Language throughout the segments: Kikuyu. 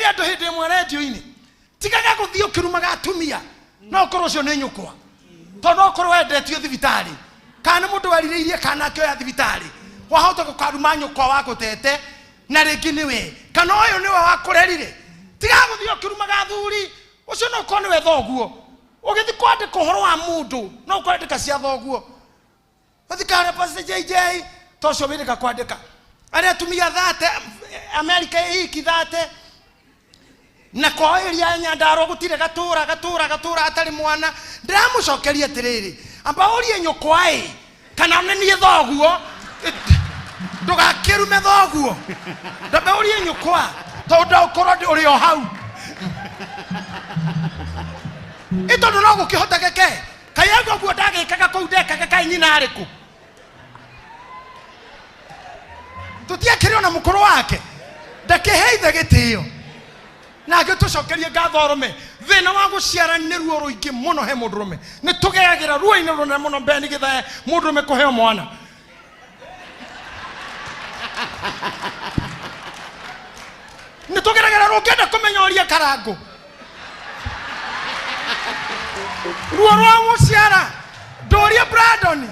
Ndĩrerire andũ hĩndĩ ĩmwe rendio-inĩ, tigaga gũthiĩ ũkĩrumaga atumia, no ũkorwo ũcio nĩ nyũkwa, tondũ no ũkorwo wendetio thibitarĩ, kana nĩ mũndũ werirĩirie kana akĩoya thibitarĩ, wahota gũkaruma nyũkwa wagũtete na rĩngĩ nĩwe, kana ũyũ nĩwe wakũrerire. Tigaga gũthiĩ ũkĩrumaga athuri, ũcio no ũkorwo nĩwe thoguo. Ũgĩthiĩ kwandĩka ũhoro wa mũndũ, no ũkwandĩka cia thoguo. Ũthikare Pastor JJ, to ũcio wĩrĩga kwandĩka arĩa atumia thate Amerika ĩiki thate na kwao ĩria ya Nyandarua gũtirĩ gatũra gatũra gatũra atarĩ mwana. Ndĩramũcokeria atĩrĩrĩ, amba ũrie nyũkwa ĩ kana nĩ niĩ thoguo, ndũgakĩrume thoguo, ndambe ũrie nyũkwa tondũ ndũkorwo ũrĩ o hau ĩ tondũ no gũkĩhotekeke kaĩ aigua ũguo ndagĩkaga kũu ndekaga kaĩ nyina arĩ kũ tũtiakĩrĩ ona mũkũrũ wake ndakĩhe ithe gĩtĩo nake tũcokerie ngatho arũme. Thĩna wa gũciara nĩ ruo rũingĩ mũno he mũndũrũme, nĩ tũgeragĩra ruo-inĩ rũnene mũno mbere nĩ gĩthae mũndũrũme kũheo mwana. Nĩ tũgeragĩra ruo, ũngĩenda kũmenya ũria karangũ ruo rwa gũciara ndũrie Brandon.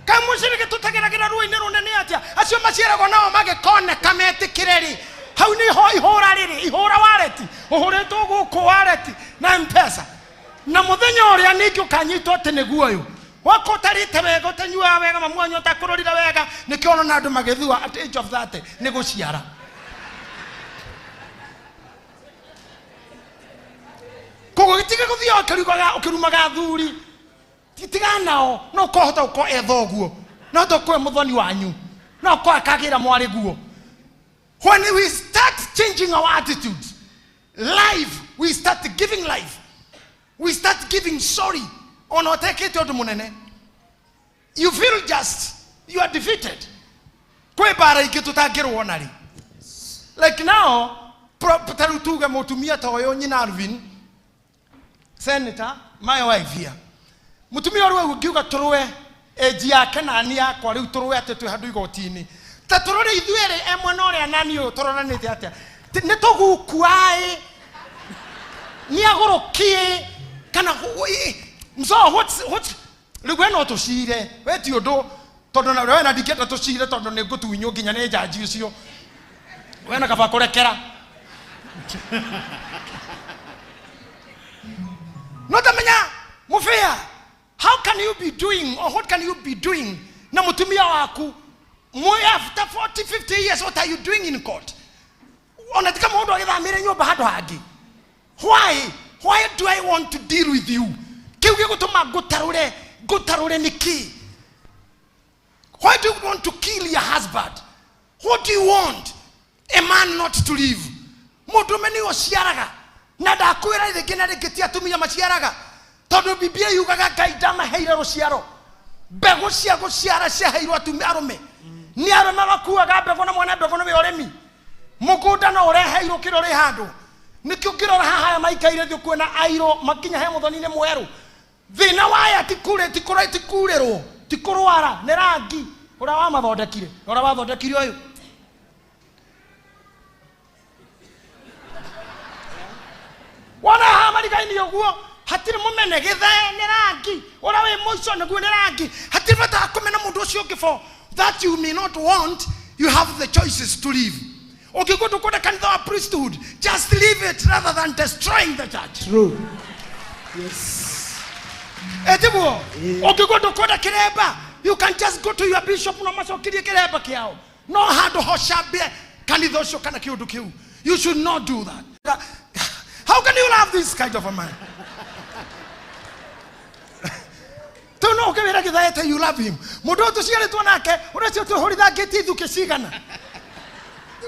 Kaĩ mũcirĩgĩ tũtageragĩra ruo-inĩ rũnene atĩa? Acio maciaragwo nao magĩkoneka metĩkĩre rĩ, hau nĩho ihũra rĩrĩ, ihũra wareti ũhũrĩtwo gũkũ wareti na mpesa, na mũthenya ũrĩa ningĩ ũkanyitwo atĩ nĩguo ũyũ wako ũtarĩte wega, ũtanyuaga wega, mamu wanyu ũtakũrorire wega, nĩkĩo ũrona andũ magĩthua at age of 30 nĩ gũciara. Koguo gĩtige gũthiĩ ũkĩrumaga athuri, tiga nao, no ũkahota gũkorwo e thoguo, no ũhote gũkorwo e mũthoni wanyu, no ũkorwo akagĩra mwarĩ guo. When we start changing our attitudes, life, we start giving life, we start giving sorry, ona ũtekĩte ũndũ mũnene, you feel just you are defeated. Kwĩ mbara ingĩ tũtangĩrũo narĩ, like now ta rĩu tuge mũtumia ta ũyũ nyina Alvin senator, my wife here, mũtumia ũrĩa ũngiuga tũrũe age yake na ni yakwa rĩu tũrũe atĩ twĩ handũ igoti-inĩ, ta tũrore ithuĩ erĩ e mwena ũrĩa nani ũyũ tũroranĩte atĩa, nĩ tũgukua-ĩ, nĩ agũrũkie kana so what's rĩu we no tũcire, we ti ũndũ tondũ na we na ndingĩenda tũcire tondũ nĩ ngũtunywo nginya nĩ njanji ũcio, we na kaba kũrekera. No tamenya mũbĩa, how can you be doing or what can you be doing na mũtumia waku mwe after 40 50 years? What are you doing in court? Ona tika mũndũ agĩthamĩre nyũmba handũ hangĩ. Why do I want to deal with you? Kĩu gĩgũtũma ngũtarũre, ngũtarũre nĩkĩ? Why do you want to kill your husband? What do you want a man not to live? Mũndũrũme nĩwe ũciaraga, na ndakwĩra rĩngĩ na rĩngĩ ti atumia maciaraga, tondũ Biblia yugaga Ngai ndamaheire rũciaro, mbegũ cia gũciara ciaheirwo atumia arũme. Nĩ arũme makuaga mbegũ, na mwana mbegũ nĩwe ũrĩmi mũgũnda no ũreheirwo kĩrĩa ũrĩ handũ. Nĩkĩo ũngĩrora haha aya maikaire thĩ ũkuona airũ makinya he mũthoni-inĩ mwerũ. Thĩna waya ti kũrĩ, ti kũrĩ, ti kurĩrwo, ti kũrwara, nĩ rangi ũrĩa wamathondekire na ũrĩa wathondekire ũyũ. Wona haha mariga-inĩ ũguo hatirĩ mũmene, gĩthee nĩ rangi ũrĩa wĩ mũico nĩguo nĩ rangi. Hatirĩ bata wa kũmena mũndũ ũcio ũngĩ for that you may not want. You have the choices to live. Ũngĩigua ndũkwenda kanitha wa priesthood, just leave it rather than destroying the church. True. Yes. Etiguo ũngĩigua ndũkwenda kĩremba, you can just go to your bishop no macokerie kĩremba kĩao, no handũ hocambie kanitha ũcio kana kĩũndũ kĩu. You should not do that. How can you love this kind of a man? Tu no ũkĩwĩra gĩthaete you love him, mũndũ ũyũ tũciarĩtwo nake, ũreciria tũhũrithangĩtie ithukĩ cigana,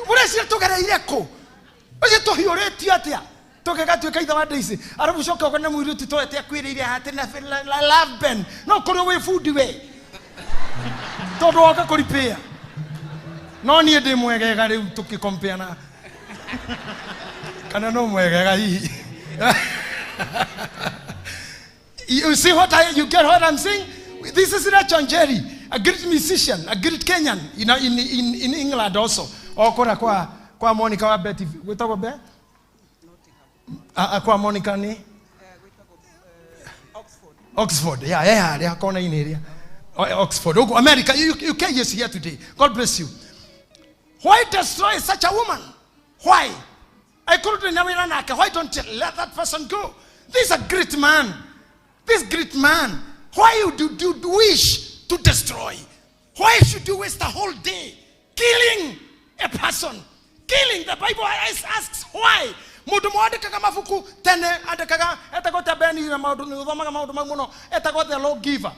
ũreciria tũgereire kũ, ũcio tũhiũrĩtio atĩa tũgĩgatuĩka ithe wa Daisy, arabu coke ũgane mũirĩtu toete akwĩrĩire atĩ na love Ben, no kũrĩ wĩ bundi we tondũ woka kũripĩa, no niĩ ndĩ mwegega rĩu tũkĩkompea na kana no mwegega hihi. You see what I, you get what I'm saying? This is Rachel Njeri, a great musician, a great Kenyan, in England also. O kũrĩa kwa Kwa Monica wa Betty gwĩtagwo be kwa Monica nĩ Oxford. Yeah, yeah, kona-inĩ ĩrĩa Oxford. Ũguo America, UK is here today. God bless you. Why destroy such a woman? Why? I couldn't wĩra nake. Why don't you let that person go? This is a great man. This great man. Why you do wish to destroy? Why should you waste a whole day killing a person? Killing, the Bible asks why. Mundu mwandikaga mabuku tene andikaga etagwo ta Beni na maundu ni uthomaga maundu mau muno etagwo the lawgiver.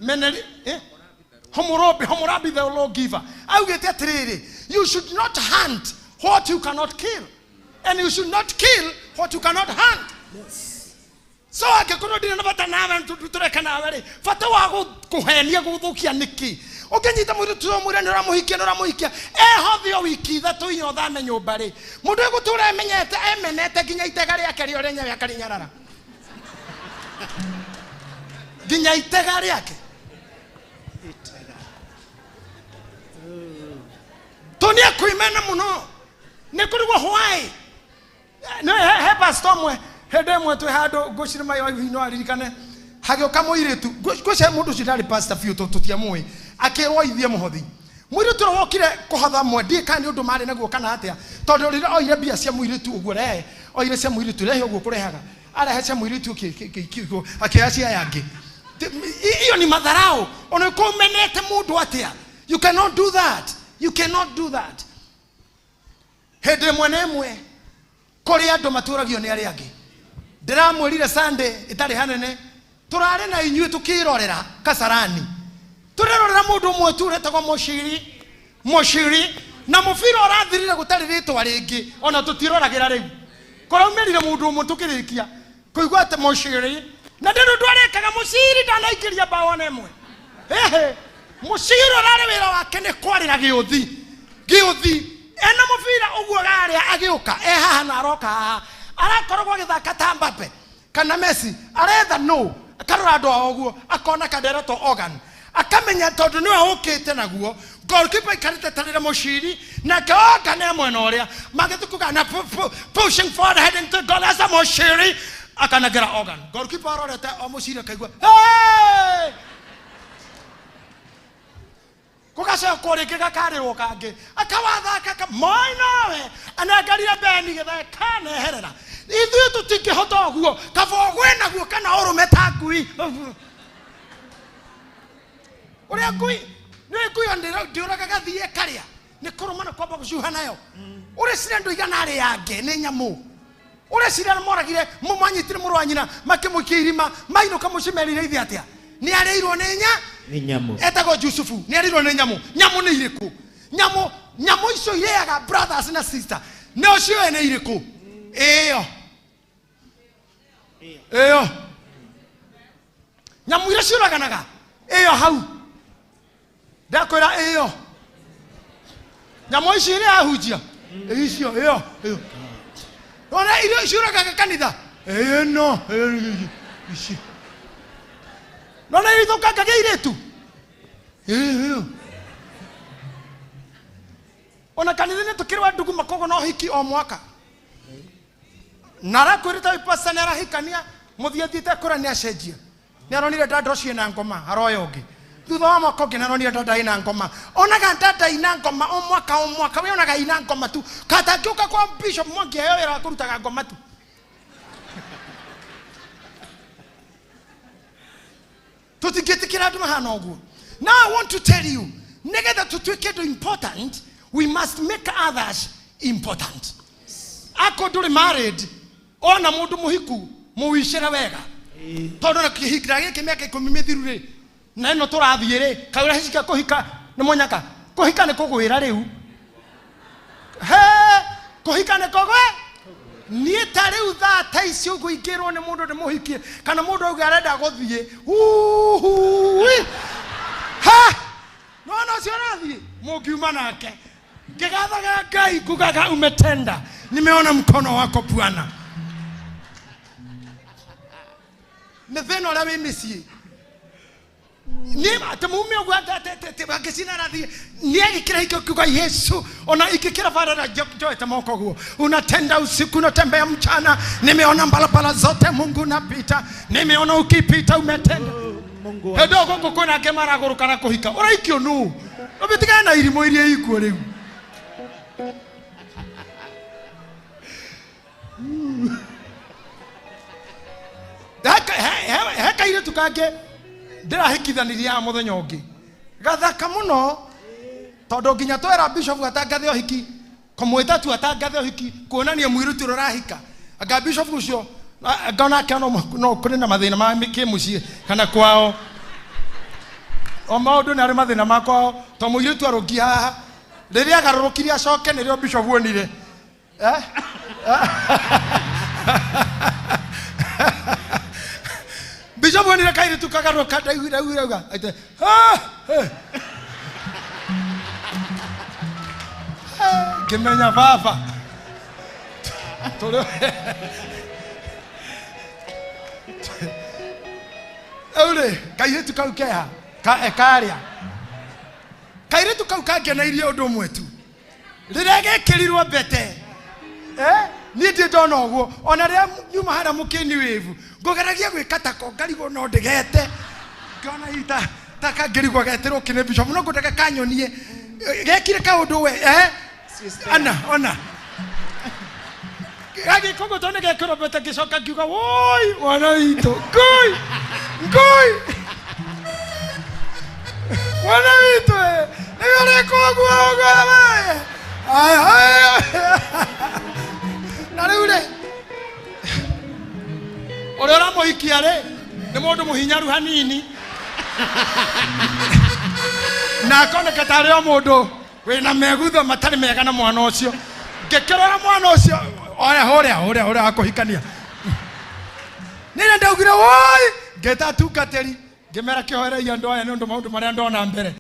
Meneri Hammurabi the lawgiver. Augite atiriri, you should not hunt what you cannot kill, and you should not kill what you cannot hunt. Yes. So angĩkorwo ndirĩ na bata nawe tũreka nawe rĩ, bata wa kũhenia gũthũkia nĩkĩ? Ũngĩnyita mũirĩtu ũyũ ũmwĩre nĩ ũramũhikia nĩ ũramũhikia, ehothe o wiki ithatũ inya ũthame nyũmba rĩ, mũndũ egũtũra emenyete emenete nginya itega rĩake rĩo rĩenyewe akarĩnyarara. Nginya itega rĩake. To nĩ ekwĩmena mũno. Nĩ kũrigwo why? Nĩ he pastor ũmwe hĩndĩ ĩmwe twĩ handũ ngwĩciria mayo hihi no aririkane hagĩũka mũirĩtu ngwĩciria mũndũ ũcio ndarĩ pastor biũ tũtiamũĩ akĩrwo ithie mũhothi mũirĩtu ũrĩa wokire kũhotha mwe ndiĩ kana nĩ ũndũ marĩ naguo kana atĩa tondũ rĩrĩa oire mbia cia mũirĩtu ũguo rehe oire cia mũirĩtu rehe ũguo kũrehaga arehe cia mũirĩtu akĩoya cia aya angĩ. Iyo ni madharau ona ũkũmenete mũndũ atĩa. You cannot do that. You cannot do that. Hĩndĩ ĩmwe na ĩmwe kũrĩ andũ matũragio nĩ arĩa angĩ. Ndĩramwĩrire Sunday ĩtarĩ hanene tũrarĩ na inyuĩ tũkĩrorera Kasarani tũrerorera mũndũ ũmwe tu ũretagwo Mũciri na mũbira ũrathirire gũtarĩ rĩtwa rĩngĩ ona tũtiroragĩra rĩu kũraumĩrire mũndũ ũmwe tũkĩrĩkia kũigua atĩ Mũciri na ndĩrĩ ũndũ arekaga Mũciri ndanaingĩria mbaũ ona ĩmwe. Ehe, Mũciri ũrarĩ wĩra wake nĩ kwarĩra gĩũthi gĩũthi ena mũbira ũguo garĩa agĩũka e haha na aroka haha arakoragwo agĩthaka ta Mbappe kana Messi aretha no akarora andũ ao ũguo akona kanderetwo organ akamenya tondũ nĩwe ũkĩte naguo goalkeeper aikarĩte tarĩra Mũciri nake organ e mwena ũrĩa magĩthiĩ kuga na pushing forward heading to goal as a Mũciri akanengera organ goalkeeper arorete o Mũciri akaigua hey! Gũgacokwo rĩngĩ gakarĩrwo kangĩ akawathaka moi nawe anengerire Beni gĩtheka neherera ithuĩ tũtingĩhota ũguo kaba ũgwe naguo kana ũrũme ta ngui ũrĩa ngui nĩ ngui ndĩũragaga thiĩ ĩkarĩa nĩ kũrũma na kwamba gũcuha nayo ũreciria andũ igana arĩa angĩ nĩ nyamũ ũreciria moragire manyitire mũrũ wa nyina makĩmũikia irima mainũka mũciĩ merire ithe atĩa nĩ arĩirwo nĩ nya Nĩ nyamũ. Etagwo Jusufu nĩ arĩirwo nĩ nyamũ. Nyamũ nĩ irĩkũ? Nyamũ nyamũ icio irĩaga brothers na sister nĩ ũcioĩ nĩ irĩkũ? Ĩyo ĩyo nyamũ iria ciũraganaga ĩyo hau ndakwĩra ĩyo nyamũ ici iria ahunjia icio ĩyo ĩyo ona iria ciũragaga kanitha ĩno ici nona ithũkangagia irĩtu ĩyo ona kanitha-inĩ tũkĩrwa ndugu makoragwo na ũhiki o mwaka na arakwĩrĩte pastor nĩ arahikania mũthiĩ athiĩte kũrĩa nĩ acenjia nĩ aronire dada ũcio ena ngoma aroya ũngĩ thutha wa mwaka ũngĩ nĩ aronire dada ina ngoma onaga dada ina ngoma o mwaka o mwaka we onaga ina ngoma tu katangĩũka kwa bishop Mwangi aheo wĩra wa kũrutaga ngoma tu tũtingĩtĩkĩra andũ mahana ũguo. Now I want to tell you nĩgetha tũtuĩke andũ important we must make others important. Akorwo ndũrĩ married ona mũndũ mũhiku mũwicĩre wega tondũ na kĩhikira gĩkĩ mĩaka 10 mĩthiru rĩ na ĩno tũrathiĩ rĩ kaĩ ũrahicika kũhika nĩ mũnyaka kũhika nĩ kũgwĩra rĩu he kũhika nĩ kũgwĩ niĩ ta rĩu thaa ta ici ũguo ingĩrwo nĩ mũndũ ndĩmũhikie kana mũndũ auge arenda gũthiĩ uhui ha nona ũcio ũrathiĩ mũngiuma nake ngĩgathaga Ngai ngugaga umetenda nimeona mkono wako Bwana. Nĩ thĩna ũrĩa wĩ mĩciĩ. Niĩ atĩ mume ũguo angĩcina arathiĩ nĩ agĩkĩra hikio kiuga Yesu ona ingĩkĩra barara njoete moko guo unatenda usiku unatembea mchana nimeona barabara zote Mungu unapita nimeona ukipita umetenda Mungu wa hĩndĩ ĩyo gũkũ kwĩna angĩ maragũrũka na kũhika ũraikio nũ ũmĩtigane na irimũ iria ikuo rĩu He kairĩtu kangĩ ndĩrahikithanirie haha mũthenya ũngĩ gathaka mũno tondũ nginya twera bishop atangathe ũhiki kũmwĩta tu atangathe ũhiki kuonania mũirĩtu ũrĩa ũrahika anga bishop ũcio anga onake no kũrĩ na mathĩna ma kĩmũciĩ kana kwao o maũndũ nĩ arĩ mathĩna ma kwao to mũirĩtu arũngi haha rĩrĩa agarũrũkire acoke nĩrĩo bishop onire. Eh? Bishop onire kairĩtu kagarũrũka ndaiguire auga aite "Ah, eh." Ngĩmenya baba tũrĩ rĩu rĩ kairĩtu kau keha karĩa kairĩtu kau kangeneirie ũndũ ũmwe tu rĩrĩa gekĩrirwo mbete niĩ ndirĩ ndona ũguo ona rĩrĩa nyuma harĩa mũkĩni wĩvu ngũgeragia gwĩka tako ngarigwo no ndĩgete ngona hihi ta kangĩrigwo getĩrwo kĩnĩ bishop no ngwendaga kanyonie gekire kaũndũ we ana ona gagĩka ũguo tondũ nĩgekĩrwo mbete ngĩcoka ngiuga woi mwana witũ ngũi ngũi mwana witũ nĩwe ũreka ũguo ũguo we. Aya, aya. Na rĩu rĩ ũrĩa ũramũhikia rĩ nĩ mũndũ mũhinyaru hanini na akoneka tarĩ o mũndũ wĩna megutho matarĩ mega na mwana ũcio ngĩkĩrora mwana ũcio oya hũrĩa hũrĩa hũrĩa wa kũhikania nĩrĩ ndaugire woi ngĩta atungatĩri ngĩmera kĩhoerei andũ aya nĩ ũndũ maũndũ marĩa ndona mbere.